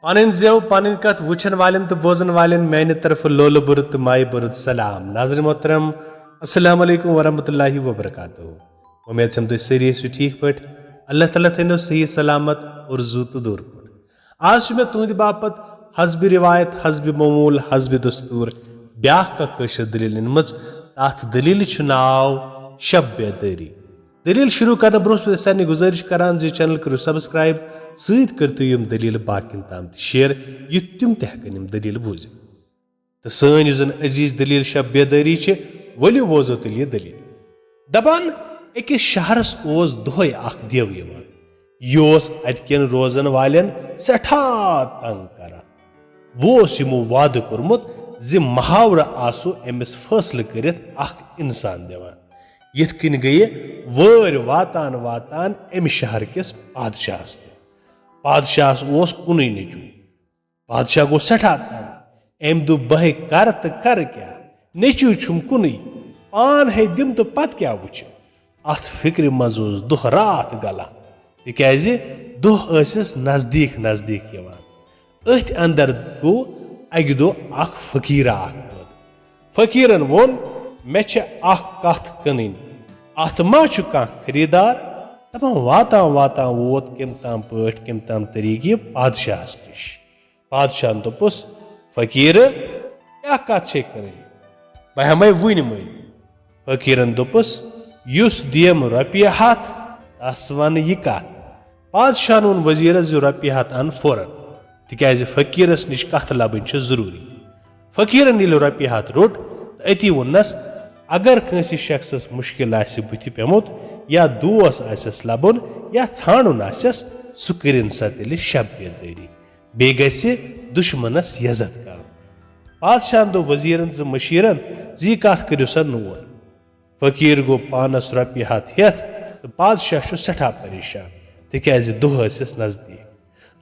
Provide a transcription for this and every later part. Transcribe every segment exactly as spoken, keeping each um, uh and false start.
پنٕنۍ زٮ۪و، پنٕنۍ کتھ وٕچھن والٮ۪ن تہٕ بوزن والٮ۪ن میانہِ طرفہٕ لولہٕ بُرٕ تہٕ مایہِ بُرٕ سلام۔ ناظرین محترم، السلام علیکم ورحمۃ اللہ وبرکاتہ۔ وۄمید چھم تُہۍ سٲری ٲسِو ٹھیٖک پٲٹھۍ۔ اللہ تعالیٰ تھٲینو صحیح سلامت اور زُو تہٕ دوٗر پٲٹھۍ۔ آز چھُ مےٚ تُہنٛدِ باپتھ حسب روایت، حسب معمول، حسب دستور بیاکھ کانٛہہ کٲشِر دٔلیٖل أنمٕژ۔ تتھ دٔلیٖلہِ چھُ ناو شب بیدٲری۔ دٔلیٖل شروع کرنہٕ برٛونٛہہ چھُس بہٕ سارنٕے گُزٲرِش کران زِ channel کٔرِو subscribe، سۭتۍ کٔرِو یِم دٔلیٖلہٕ باقین تام تہِ share، یُتھ تِم تہِ ہٮ۪کن یِم دٔلیٖلہٕ بوٗزِتھ۔ تہٕ سٲنۍ یُس زن عزیز دٔلیٖل شب بیدٲری چھِ، ؤلِو بوزو تیٚلہِ یہِ دٔلیٖل۔ دپان، أکِس شہرس اوس دۄہے اکھ دیو یِوان۔ یہِ اوس اتہِ کٮ۪ن روزن والٮ۪ن سٮ۪ٹھاہ تنگ کران۔ وۄنۍ اوس یِمو وعدٕ کوٚرمُت زِ محاورٕ آسو أمِس فٲصلہٕ کٔرِتھ اکھ انسان دِوان۔ یِتھ کٔنۍ گٔیہِ وٲرۍ واتان واتان امہِ شہر کِس پادشاہس تہِ۔ پادشاہس اوس کُنُے نیٚچوٗ۔ پادشاہ گوٚو سٮ۪ٹھاہ تنگ۔ أمۍ دوٚپ، بہٕ ہے کرٕ تہٕ کرٕ کیٛاہ؟ نیٚچوٗ چھُم کُنُے۔ پان ہے دِم تہٕ پتہٕ کیٛاہ وٕچھِ؟ اتھ فکرِ منٛز اوس دۄہ راتھ گلان، تِکیازِ دۄہ ٲسِس نزدیٖک نزدیٖک یِوان۔ أتھۍ اندر گوٚو اکہِ دۄہ اکھ فقیرا اکھ پٲدٕ۔ فقیرن ووٚن، مےٚ چھِ اکھ کتھ کٕنٕنۍ، اتھ ما چھُ کانٛہہ خریدار؟ دپان واتان واتان ووت کٔمۍ تام پٲٹھۍ کٔمۍ تام طریٖقہٕ یہِ پادشاہس نِش۔ پادشاہن دوٚپُس، فقیرٕ، کیٛاہ کتھ چھے کٕنٕنۍ؟ بہٕ ہٮ۪مے وُنۍ مٔلۍ۔ فقیرن دوٚپُس، یُس دِیم رۄپیہِ ہتھ، تس ونہٕ یہِ کتھ۔ پادشاہن ووٚن وزیرس زِ رۄپیہِ ہتھ ان فوراً، تِکیازِ فقیرس نِش کتھ لبٕنۍ چھِ ضروٗری۔ فقیرن ییٚلہِ رۄپیہِ ہتھ روٚٹ تہٕ أتی ووٚننس، اگر کٲنٛسہِ شخصس مُشکل آسہِ بُتھِ پیوٚمُت یا دوس آسٮ۪س لبُن یا ژھانڈُن آسٮ۪س، سُہ کٔرِن سا تیٚلہِ شب بیدٲری۔ بیٚیہِ گژھِ دُشمنس یزت کرُن۔ پادشاہن دوٚپ وزیرن زِ مشیرن زِ یہِ کتھ کٔرِو سا نوٹ۔ فقیٖر گوٚو پانس رۄپیہِ ہتھ ہٮ۪تھ تہٕ پادشاہ چھُ سٮ۪ٹھاہ پریشان، تِکیازِ دۄہ ٲسِس نزدیٖک۔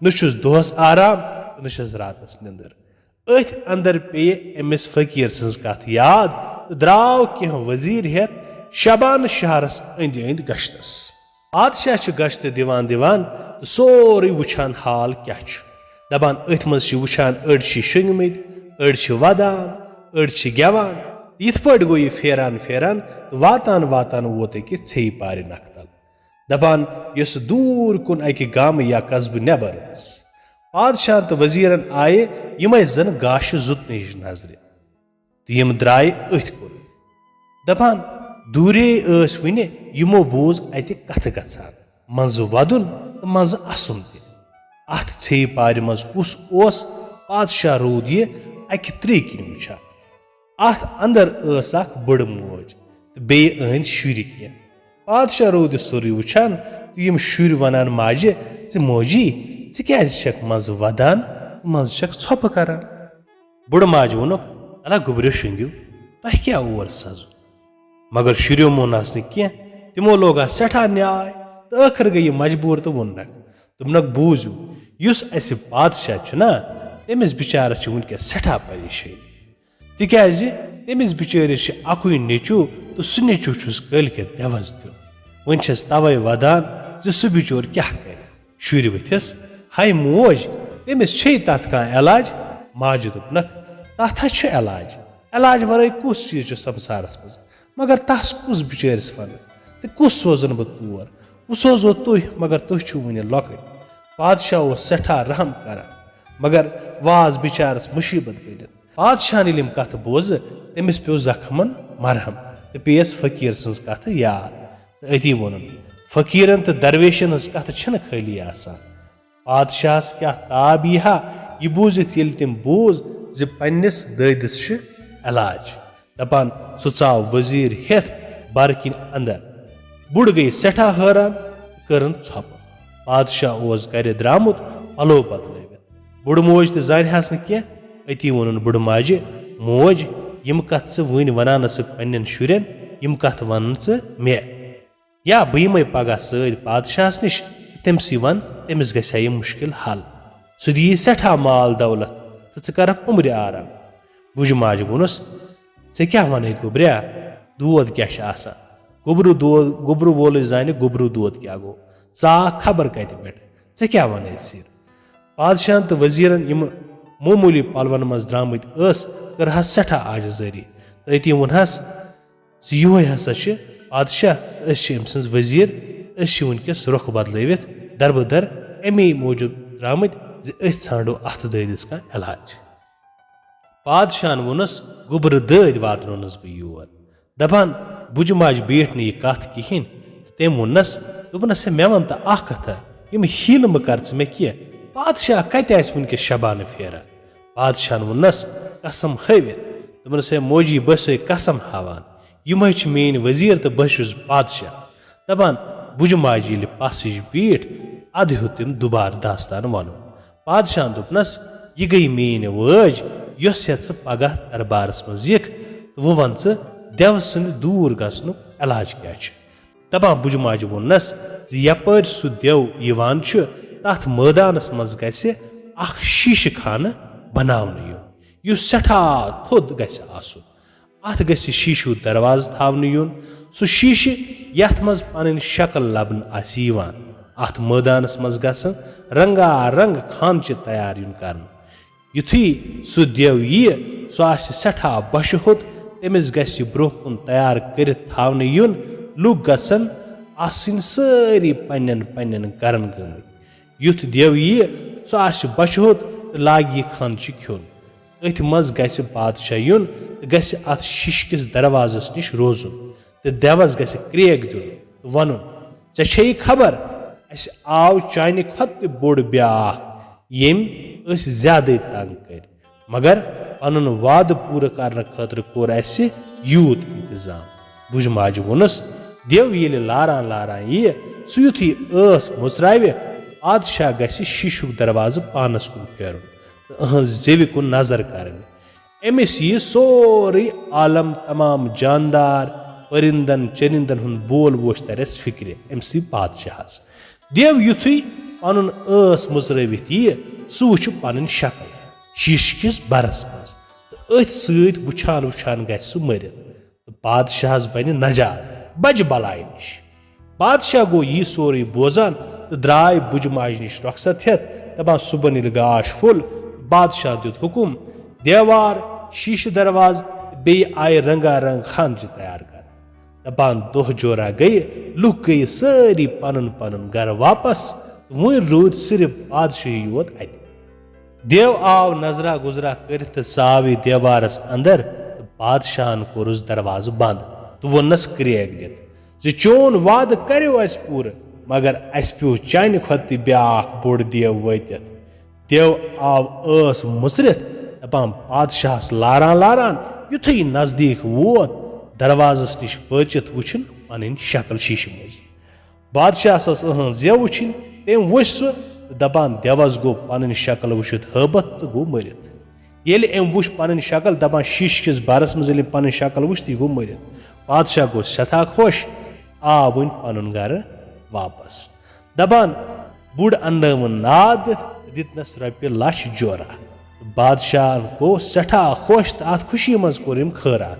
نہ چھُس دۄہس آرام تہٕ نہ چھس راتس نِندٕر۔ أتھۍ اندر پیٚیہِ أمِس فقیٖر سٕنٛز کتھ یاد تہٕ درٛاو کینٛہہ وزیٖر ہٮ۪تھ شبان شہرس أنٛدۍ أنٛدۍ گشتس۔ پادشاہ چھُ گشت دِوان دِوان تہٕ سورُے وٕچھان حال کیٛاہ چھُ۔ دپان أتھۍ منٛز چھِ وٕچھان، أڑۍ چھِ شۄنٛگمٕتۍ، أڑۍ چھِ ودان، أڑۍ چھِ گٮ۪وان۔ یِتھ پٲٹھۍ گوٚو یہِ پھیران پھیران تہٕ واتان واتان ووت أکِس ژھیٚیہِ پارِ نکھٕ تل۔ دپان، یۄس دوٗر کُن اکہِ گامہٕ یا قصبہٕ نٮ۪بر ٲس۔ پادشاہ تہٕ وزیرن آیہِ یِمے زن گاشہِ زُتنہٕ ہِش نظرِ۔ تہٕ یِم درٛاے أتھۍ کُن۔ دپان، دوٗرے ٲسۍ وُنہِ، یِمو بوٗز اتہِ کتھٕ گژھان، منٛزٕ ودُن تہٕ منٛزٕ اسُن تہِ۔ اتھ ژھیٚیہِ پارِ منٛز کُس اوس؟ پادشاہ روٗد یہِ اکہِ ترٛیٚیہِ کِنۍ وُچھان۔ اتھ اندر ٲس اکھ بٔڑ موج تہٕ بیٚیہِ أہنٛدۍ شُرۍ کینٛہہ۔ پادشاہ روٗد یہِ سورُے وُچھان تہٕ یِم شُرۍ ونان ماجہِ زِ، موجی، ژٕ کیازِ چھکھ منٛزٕ ودان تہٕ منٛزٕ چھکھ ژھۄپہٕ کران؟ بُڑٕ ماجہِ ووٚنُکھ، تلہ گوٚبرِو شۄنٛگِو، تۄہہِ کیٛاہ اور سزُن؟ مگر شُرٮ۪و موننس نہٕ کینٛہہ، تِمو لوگ اتھ سٮ۪ٹھاہ نیاے تہٕ ٲخٕر گٔیہِ یہِ مجبوٗر تہٕ ووٚننکھ، دوٚپنکھ، بوٗزِو، یُس اسہِ پادشاہ چھُ نا، تٔمِس بِچارس چھِ وُنکیٚس سٮ۪ٹھاہ پریشٲنی، تِکیازِ تٔمِس بِچٲرِس چھِ اکُے نیٚچوٗ تہٕ سُہ نیٚچوٗ چھُس کٲلۍ کٮ۪تھ دٮ۪وس دیُن۔ وۄنۍ چھَس توے ودان زِ سُہ بِچور کیٛاہ کرِ۔ شُرۍ ؤتھِس، ہاے موج، تٔمِس چھے تتھ کانٛہہ علاج؟ ماجہِ دوٚپنکھ، تتھ ہا چھُ علاج، علاج ورٲے کُس چیٖز چھُ سمسارس منٛز؟ مگر تس کُس بِچٲرِس ونہٕ تہٕ کُس سوزن بہٕ تور؟ بہٕ سوزو تُہۍ، مگر تُہۍ چھِو وُنہِ لۄکٕٹۍ۔ پادشاہ اوس سٮ۪ٹھاہ رحم کران، مگر واز بِچارس مُصیبت بٔنِتھ۔ پادشاہن ییٚلہِ یِم کتھٕ بوزٕ، تٔمِس پیوٚو زخمن مرہم تہٕ پیٚیس فقیٖر سٕنٛز کتھٕ یاد۔ تہٕ أتی ووٚنُن، فقیٖرن تہٕ درویشن ہٕنٛز کتھٕ چھنہٕ خٲلی آسان۔ پادشاہس کیٛاہ تاب یی ہا، یہِ بوٗزِتھ ییٚلہِ تٔمۍ بوٗز زِ پننِس دٲدِس چھُ علاج۔ دپان، سُہ ژاو وزیٖر ہٮ۪تھ بر کِنۍ اندر۔ بُڑ گٔیہِ سٮ۪ٹھاہ حٲران تہٕ کٔرٕن ژھۄپہٕ۔ پادشاہ اوس گرِ درٛامُت پلو بدلٲوِتھ۔ بُڑٕ موج تہِ زانہِ ہس نہٕ کینٛہہ۔ أتی ووٚنُن بُڑٕ ماجہِ، موج، یِم کتھ ژٕ وُنۍ ونان ٲسٕکھ پننٮ۪ن شُرٮ۪ن، یِم کتھ ونہٕ ژٕ مےٚ۔ یا بہٕ یِمے پگاہ سۭتۍ پادشاہس نِش تہٕ تٔمۍ سٕے ون، تٔمِس گژھِ ہا یہِ مُشکل حل۔ سُہ دِیی سٮ۪ٹھاہ مال دولت تہٕ ژٕ کرکھ عمرِ آرام۔ بُجہِ ماجہِ ووٚنُس، ژےٚ کیٛاہ ونے گوٚبریا؟ دود کیٛاہ چھُ آسان؟ گوٚبرو دود، گوٚبرو وولٕے زانہِ گوٚبرو دود کیٛاہ گوٚو۔ ژٕ آکھ خبر کتہِ پٮ۪ٹھ، ژےٚ کیٛاہ ونے سِر؟ پادشاہن تہٕ وزیرن یِم معموٗلی پلون منٛز درامٕتۍ ٲس، کٔرہس سٮ۪ٹھاہ آجزٲری تہٕ أتی ووٚنہس زِ یِہوے ہسا چھِ پادشاہ، أسۍ چھِ أمۍ سٕنٛز وزیر، أسۍ چھِ وٕنکیٚس رۄخ بدلٲوِتھ دربٕدر اَمی موٗجوٗب درامٕتۍ زِ أسۍ ژھانڈو اتھ دٲدِس کانٛہہ علاج۔ پادشاہن ووٚنُس، گوٚبرٕ دٲدۍ واتنوونس بہٕ یور۔ دپان، بُجہِ ماجہِ بیٖٹھ نہٕ یہِ کتھ کِہینۍ۔ تہٕ تٔمۍ ووٚننس، دوٚپنس، ہے، مےٚ وَن تہٕ اکھ کتھا، یِم حیٖلہٕ مہٕ کر ژٕ مےٚ کینٛہہ۔ پادشاہ کتہِ آسہِ وٕنکیٚس شبانہٕ پھیران؟ پادشاہن ووٚننس قسم ہٲوِتھ، دوٚپنس، ہے موجی، بہٕ چھسے قسم ہاوان، یِمے چھِ میٲنۍ وزیر تہٕ بہٕ چھُس پادشاہ۔ دپان، بُجہِ ماجہِ ییٚلہِ پس ہِش بیٖٹھ، ادٕ ہیوٚت تٔمۍ دُبارٕ داستان ونُن۔ پادشاہن دوٚپنس، یہِ گٔیہِ میٲنۍ وٲج، یۄس ہٮ۪تھ ژٕ پگاہ دربارس منٛز یِکھ تہٕ وۄنۍ ون ژٕ دیوٕ سٕنٛدِ دوٗر گژھنُک علاج کیٛاہ چھُ۔ دپان، بُجہِ ماجہِ ووٚننس زِ یپٲرۍ سُہ دیو یِوان چھُ، تتھ مٲدانس منٛز گژھِ اکھ شیٖشہٕ خانہٕ بناونہٕ یُن، یُس سٮ۪ٹھاہ تھوٚد گژھِ آسُن۔ اتھ گژھِ شیٖشہٕ دروازٕ تھاونہٕ یُن، سُہ شیٖشہٕ یتھ منٛز پنٕنۍ شکل لبنہٕ آسہِ یِوان۔ اتھ مٲدانس منٛز گژھن رنگا رنگ خانچہِ تیار یُن کرنہٕ۔ یُتھُے سُہ دیو ییہِ، سُہ آسہِ سٮ۪ٹھاہ بۄچھِ ہوٚت، تٔمِس گژھِ برونٛہہ کُن تیار کٔرِتھ تھاونہٕ یُن۔ لُکھ گژھن آسٕنۍ سٲری پننٮ۪ن پننٮ۪ن گرن گٔمٕتۍ۔ یُتھ دیو ییہِ، سُہ آسہِ بۄچھِ ہوٚت تہٕ لاگہِ یہِ خانچہِ کھیوٚن۔ أتھۍ منٛز گژھِ بادشاہ یُن تہٕ گژھِ اتھ شیٖشہٕ کِس دروازس نِش روزُن تہٕ دیوس گژھِ کرٛیک دیُن تہٕ ونُن، ژےٚ چھیہِ خبر، اسہِ آو چانہِ کھۄتہٕ تہِ بوٚڑ بیاکھ، ییٚمۍ أسۍ زیادے تنگ کٔرۍ، مگر پنُن وعدٕ پوٗرٕ کرنہٕ خٲطرٕ کوٚر اسہِ یوٗت انتظام۔ بُجہِ ماجہِ ووٚنُس، دیو ییٚلہِ لاران لاران ییہِ، سُہ یُتھُے ٲس مُژراوِ، پادشاہ گژھِ شیٖشُک دروازٕ پانس کُن پھیرُن تہٕ أہنٛز زیوِ کُن نظر کرٕنۍ۔ أمِس ییہِ سورُے عالم، تمام جاندار، پٔرِندن چٔرِندن ہُنٛد بول ووش ترٮ۪س فِکرِ أمۍ سٕے پادشاہس۔ دیو یُتھُے پنُن ٲس مُژرٲوِتھ ییہِ، سُہ وُچھِ پنٕنۍ شکل شیٖشہٕ کِس برس منٛز تہٕ أتھۍ سۭتۍ وُچھان وُچھان گژھِ سُہ مٔرِتھ۔ تہٕ بادشاہس بنہِ نجات بجہِ بلایہِ نِش۔ بادشاہ گوٚو یی سورُے بوزان تہٕ درٛاے بُجہِ ماجہِ نِش رۄخصت ہٮ۪تھ، دپان، صُبحن ییٚلہِ گاش پھوٚل، بادشاہ دیُت حُکُم، دیوار، شیٖشہٕ دروازٕ تہٕ بیٚیہِ آیہِ رنگا رنگ خانچہِ تیار کرنہٕ۔ دپان، دۄہ جورا گٔیہِ، لُکھ گٔیہِ سٲری پنُن پنُن گرٕ واپس تہٕ وۄنۍ روٗدۍ صرف بادشاہی یوت اتہِ۔ دیو آو نظرا گُزرا کٔرِتھ تہٕ ژاو یہِ دیوارس اندر تہٕ بادشاہن کوٚرُس دروازٕ بند تہٕ ووٚننس کرٛیک دِتھ زِ چون وعدٕ کریو اسہِ پوٗرٕ، مگر اسہِ پیوٚو چانہِ کھۄتہٕ تہِ بیاکھ بوٚڑ دیو وٲتِتھ۔ دیو آو ٲس مُژرِتھ، دپان، بادشاہس لاران لاران یُتھُے نزدیٖک ووت، دروازس نِش وٲتِتھ وُچھُن پنٕنۍ شکل شیٖشہٕ منٛز۔ بادشاہس ٲس أہنٛز زیو وٕچھِنۍ۔ تٔمۍ وٕچھ سُہ تہٕ دپان، دیوس گوٚو پنٕنۍ شکل وٕچھِتھ ہٲبتھ تہٕ گوٚو مٔرِتھ۔ ییٚلہِ أمۍ وٕچھ پنٕنۍ شکل، دپان، شیٖشہٕ کِس بارس منٛز ییٚلہِ أمۍ پنٕنۍ شکل وٕچھ تہٕ یہِ گوٚو مٔرِتھ۔ بادشاہ گوٚو سٮ۪ٹھاہ خۄش، آو وۄنۍ پنُن گرٕ واپس۔ دپان، بُڈ اننٲوٕن ناد دِتھ تہٕ دِتنس رۄپیہِ لچھ جورا۔ بادشاہن گوٚو سٮ۪ٹھاہ خۄش تہٕ اتھ خوشی منٛز کوٚر أمۍ خٲرات۔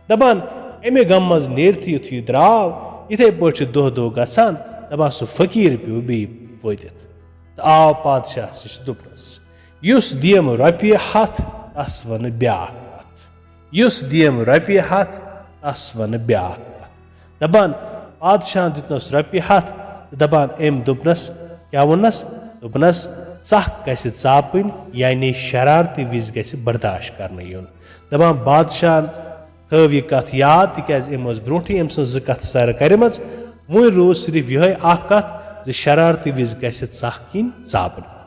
دپان، امہِ غمہٕ منٛز نیرتھٕے یُتھُے یہِ درٛاو، یِتھے پٲٹھۍ چھِ دۄہ دۄہ گژھان۔ دپان، سُہ فقیٖر پیوٚو بیٚیہِ وٲتِتھ تہٕ آو پادشاہس نِش، دوٚپنس، یُس دِیم رۄپیہِ ہتھ، تس ونہٕ بیاکھ کتھ۔ یُس دِیم رۄپیہِ ہتھ، تس ونہٕ بیاکھ کتھ۔ دپان، پادشاہن دیُتنس رۄپیہِ ہتھ تہٕ دپان، أمۍ دوٚپنس، کیٛاہ ووٚننس؟ دوٚپنس، ژکھ گژھِ ژاپٕنۍ، یعنی شرارتہٕ وِزِ گژھِ برداشت کرنہٕ یُن۔ دپان، بادشاہن تھٲو یہِ کتھ یاد، تِکیازِ أمۍ ٲس برونٹھٕے أمۍ سٕنز زٕ کتھٕ سرٕ کرِمژ۔ وۄنۍ روٗز صرف یِہے اکھ کتھ زِ شرارتہٕ وِزِ گژھِ ژکھ یِنۍ ژاپنہٕ۔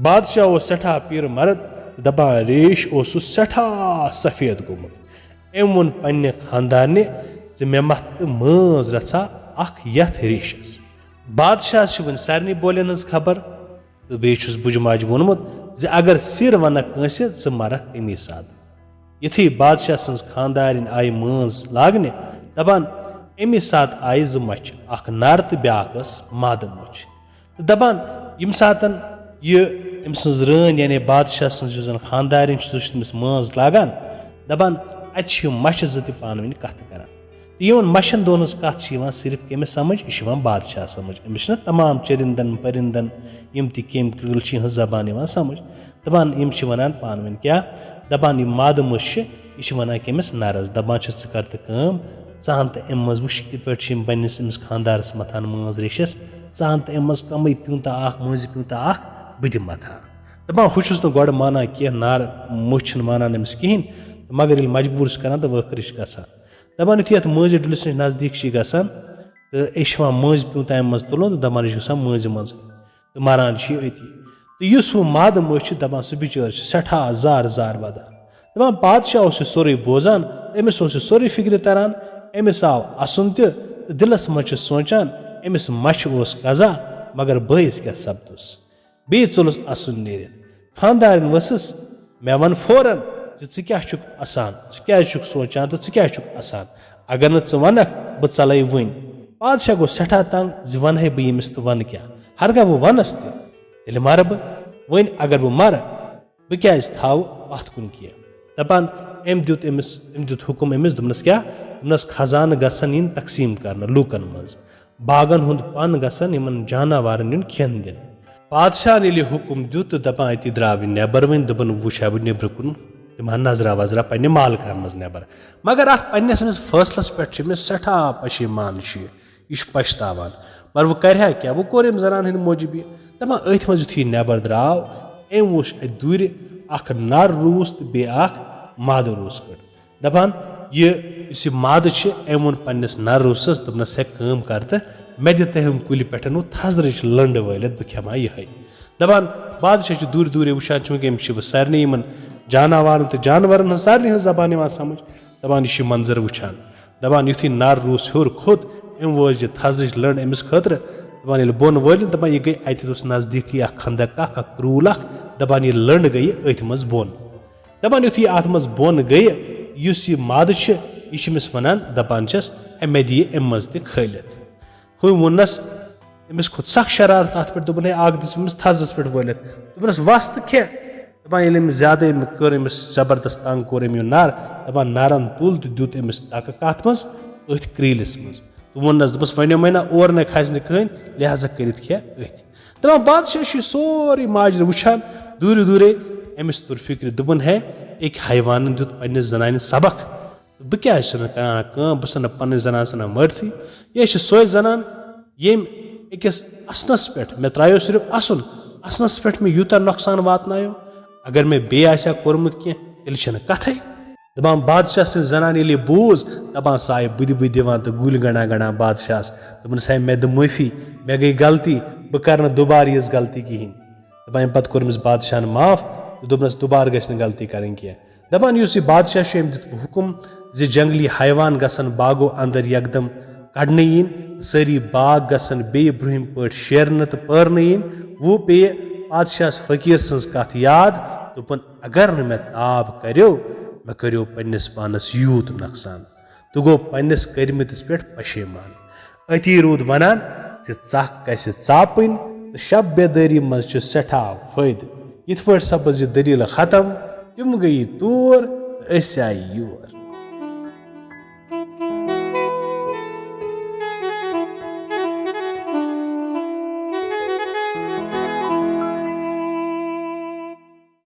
بادشاہ اوس سٮ۪ٹھاہ پیٖرٕ مرد، دپان، ریش اوسُس سٮ۪ٹھاہ سفید گوٚمُت۔ أمۍ ووٚن پننہِ خاندارنہِ زِ مےٚ متھ تہٕ مٲنز رژھا اکھ یتھ ریشس۔ بادشاہس چھِ وۄنۍ سارنٕے بولٮ۪ن ہٕنز خبر۔ تہٕ بیٚیہِ چھُس بُجہِ ماجہِ ووٚنمُت زِ اگر سِر ونکھ کٲنٛسہِ، ژٕ مرکھ تمی ساتہٕ۔ یُتھُے بادشاہ سٕنٛز خانٛدارِنۍ آیہِ مٲنٛز لاگنہِ، دپان، امی ساتہٕ آیہِ زٕ مچھِ، اکھ نر تہٕ بیاکھ ٲس مادٕ مُچھ۔ تہٕ دپان، ییٚمہِ ساتہٕ یہِ أمۍ سٕنٛز رٲنۍ، یعنی بادشاہ سٕنٛز یُس زن خانٛدارِنۍ چھِ، سُہ چھُ تٔمِس مٲنٛز لاگان، دپان، اتہِ چھِ یِم مچھِ زٕ تہِ پانہٕ ؤنۍ کتھٕ کران۔ تہٕ یِمن مَچھن دۄن ہٕنٛز کَتھ چھِ یِوان صرف کٔمِس سمجھ؟ یہِ چھِ یِوان بادشاہس سمجھ۔ أمِس چھِنہ تمام چٔرِندن پٔرِندن، یِم تہِ کیٚمۍ کرۭلۍ چھِ، یِہٕنٛز زبان یِوان سمجھ۔ دَپان یِم چھِ وَنان پانہٕ ؤنۍ کیٛاہ؟ دَپان یہِ مادٕ مٔچھ چھِ، یہِ چھِ وَنان کٔمِس؟ نَرَس۔ دَپان چھِ، ژٕ کَر تہٕ کٲم، ژٕ اَن تہٕ اَمہِ منٛز وٕچھ کِتھ پٲٹھۍ چھِ یِم پنٛنِس أمِس خانٛدارَس مَتھان مٲنٛز ریشَس، ژٕ اَن تہٕ اَمہِ منٛز کَمٕے پیوٗنٛتاہ اَکھ، مٲنٛزِ پیوٗنٛتاہ اَکھ، بہٕ دِمہٕ مَتھا۔ دَپان ہُہ چھُس نہٕ گۄڈٕ مانان کینٛہہ، نار مٔچھ چھِنہٕ مانان أمِس کِہیٖنۍ، تہٕ مگر ییٚلہِ مجبوٗر چھُ کَران تہٕ ٲخٕر چھِ گژھان۔ دَپان یُتھُے اَتھ مٲنٛزِ ڈُلِس نِش نزدیٖک چھِ یہِ گژھان، تہٕ أسۍ چھِ یِوان مٲنٛزِ پیوٗنٛتاہ اَمہِ منٛز تُلُن تہٕ دَپان یہِ چھُ گژھان مٲنٛزِ منٛز۔ تہٕ مَران چھِ یہِ أتی۔ تہٕ یُس ہُہ مادٕ مٔچھ چھِ، دَپان سُہ بِچٲر چھِ سٮ۪ٹھاہ زار زار وَدان۔ دَپان بادشاہ اوس یہِ سورُے بوزان، أمِس اوس یہِ سورُے فِکرِ تَران، أمِس آو اَسُن تہِ، تہٕ دِلَس منٛز چھِ سونٛچان، أمِس مَچھِ اوس قضا، مگر بٲیِس کیٛاہ سَپدُس؟ بیٚیہِ ژوٚلُس اَسُن نیٖرِتھ۔ خانٛدارِنۍ ؤژھٕس، مےٚ وَن فوراً زِ ژٕ کیٛاہ چھُکھ اَسان، ژٕ کیٛازِ چھُکھ سونٛچان تہٕ ژٕ کیٛازِ چھُکھ اَسان؟ اگر نہٕ ژٕ وَنَکھ، بہٕ ژَلَے وٕنۍ۔ بادشاہ گوٚو سٮ۪ٹھاہ تنٛگ زِ وَنہٕ ہے بہٕ ییٚمِس تہٕ وَنہٕ کیٛاہ؟ ہرگاہ بہٕ وَنَس تہِ، تیٚلہِ مَرٕ بہٕ۔ وۄنۍ اگر بہٕ مَرٕ، بہٕ کیٛازِ تھاوٕ اَتھ کُن کینٛہہ؟ دَپان أمۍ دیُت أمِس، أمۍ دیُت حُکُم أمِس، دوٚپنَس کیٛاہ؟ دوٚپنَس خزانہٕ گژھن یِنۍ تقسیٖم کرنہٕ لوٗکَن منٛز، باغَن ہُنٛد پَن گژھن یِمَن جاناوارَن یُن کھٮ۪ن دِنہٕ۔ بادشاہَن ییٚلہِ یہِ حُکُم دیُت تہٕ دَپان أتی درٛاو یہِ نٮ۪بَر، وۄنۍ دوٚپُن وٕچھ ہا بہٕ نیٚبرٕ کُن، تِم ہا نظرا وظرا پنٛنہِ مال کارَن منٛز نٮ۪بَر۔ مگر اَتھ پنٛنِس أمِس فٲصلَس پٮ۪ٹھ چھِ أمِس سٮ۪ٹھاہ پشیٖمان چھُ یہِ۔ یہِ چھُ پَشتاوان۔ مگر وۄنۍ کَرِ ہا کیٛاہ؟ وۄنۍ کوٚر أمۍ زَنان ہِنٛدِ موٗجوٗب یہِ۔ دَپان أتھۍ منٛز یُتھُے یہِ نٮ۪بَر درٛاو، أمۍ وُچھ اَتہِ دوٗرِ اَکھ نَر روٗس تہٕ بیٚیہِ اَکھ مادٕ روٗس کٔٹ۔ دَپان یہِ یُس یہِ مادٕ چھِ، أمۍ ووٚن پنٛنِس نَر روٗسَس، دوٚپنَس ہے کٲم کَر تہٕ مےٚ دِ تہٕ ہُم کُلہِ پٮ۪ٹھ وۄنۍ تھَزرٕچ لٔنٛڈ وٲلِتھ، بہٕ کھٮ۪مہٕ ہا یِہوٚے۔ دَپان بادشاہ چھُ دوٗرِ دوٗرِ وٕچھان، چوٗنٛکہِ أمِس چھِ وۄنۍ سارنٕے یِمَن جاناوارَن تہٕ جانوَرَن ہٕنٛز سارنٕے ہٕنٛز زبان یِوان سَمٕجھ۔ دَپان یہِ چھُ یہِ منظر وٕچھان۔ دَپان یُتھُے نَر روٗس ہیوٚر کھوٚت، أمۍ وٲج یہِ تھَزٕچ لٔنٛڈ أمِس خٲطرٕ۔ دَپان ییٚلہِ بۄن وٲلِن، دَپان یہِ گٔے اَتہِ اوس نزدیٖکٕے اَکھ خندق اَکھ، اَکھ کرٛوٗل اَکھ۔ دَپان یہِ لٔنٛڈ گٔیہِ أتھۍ منٛز بۄن۔ دَپان یُتھُے یہِ اَتھ منٛز بۄن گٔیہِ، یُس یہِ مادٕ چھِ، یہِ چھِ أمِس وَنان، دَپان چھَس، ہے مےٚ دِ یہِ اَمہِ منٛز تہِ کھٲلِتھ۔ ہُمۍ ووٚننَس، أمِس کھوٚت سخ شرارت اَتھ پٮ۪ٹھ، دوٚپُن ہے اَکھ دِژ أمِس تھَزَس پٮ۪ٹھ وٲلِتھ، دوٚپنَس وَس تہٕ کھےٚ۔ دَپان ییٚلہِ أمۍ زیادَے أمۍ کٔر، أمِس زبردست تنٛگ کوٚر أمۍ یہِ نَر، دَپان نَرَن تُل تہٕ دیُت أمِس تَکہٕ کَتھ منٛز، أتھۍ کرٛیٖلِس منٛز۔ تہٕ ووٚننَس، دوٚپُس وۄنۍ یِمَے نہ اور نَے کھسہِ نہٕ کٕہٕنۍ، لہذا کٔرِتھ کھےٚ أتھۍ۔ دَپان بادشاہ چھُ یہِ سورُے ماجرٕ وٕچھان دوٗرِ دوٗرے، أمِس توٚر فِکرِ، دوٚپُن ہے أکۍ حیوانَن دیُت پنٛنِس زَنانہِ سبق، بہٕ کیٛازِ چھُس نہٕ کران کٲم؟ بہٕ چھُس نہٕ پنٕنۍ زنان ژھٕنان مٲرتھٕے۔ یہِ چھِ سۄے زنان، ییٚمۍ أکِس اَسنَس پٮ۪ٹھ، مےٚ ترٛایو صرف اَسُن، اَسنَس پٮ۪ٹھ مےٚ یوٗتاہ نۄقصان واتنایو۔ اگر مےٚ بیٚیہِ آسہِ ہا کوٚرمُت کینٛہہ، تیٚلہِ چھَنہٕ کَتھٕے۔ دَپان بادشاہ سٕنٛز زنان ییٚلہِ یہِ بوٗز، دَپان سُہ آیہِ بٕدِ بٕدِ دِوان تہٕ گُلۍ گنٛڈان گنٛڈان بادشاہَس۔ دوٚپنَس ہے مےٚ دِ معٲفی، مےٚ گٔے غلطی، بہٕ کَرٕ نہٕ دُبارٕ یِژھ غلطی کِہیٖنۍ۔ دَپان اَمہِ پَتہٕ کوٚر أمِس بادشاہَن معاف تہٕ دوٚپنَس دُبارٕ گژھِ نہٕ غلطی کَرٕنۍ کینٛہہ۔ دَپان یُس یہِ بادشاہ چھُ، أمۍ دیُت حُکُم زِ جنگلی حیوان گژھن باغو اندر یکدم کڑنہٕ یِنۍ، سٲری باغ گژھن بیٚیہِ برٛونٛہِم پٲٹھۍ شیرنہٕ تہٕ پٲرنہٕ یِنۍ۔ وُ پیٚیہِ پادشاہس فقیٖر سٕنٛز کتھ یاد، دوٚپُن، اگر نہٕ مےٚ تاب کریو، مےٚ کریو پننِس پانس یوٗت نۄقصان۔ تہٕ گوٚو پننِس کٔرمٕتِس پٮ۪ٹھ پشیمان۔ أتی روٗد ونان زِ ژکھ گژھِ ژاپٕنۍ تہٕ شب بیدٲری منٛز چھُ سٮ۪ٹھاہ فٲیدٕ۔ یِتھ پٲٹھۍ سپٕز یہِ دٔلیٖل ختم، تِم گٔیی تور تہٕ أسۍ آیہِ یور۔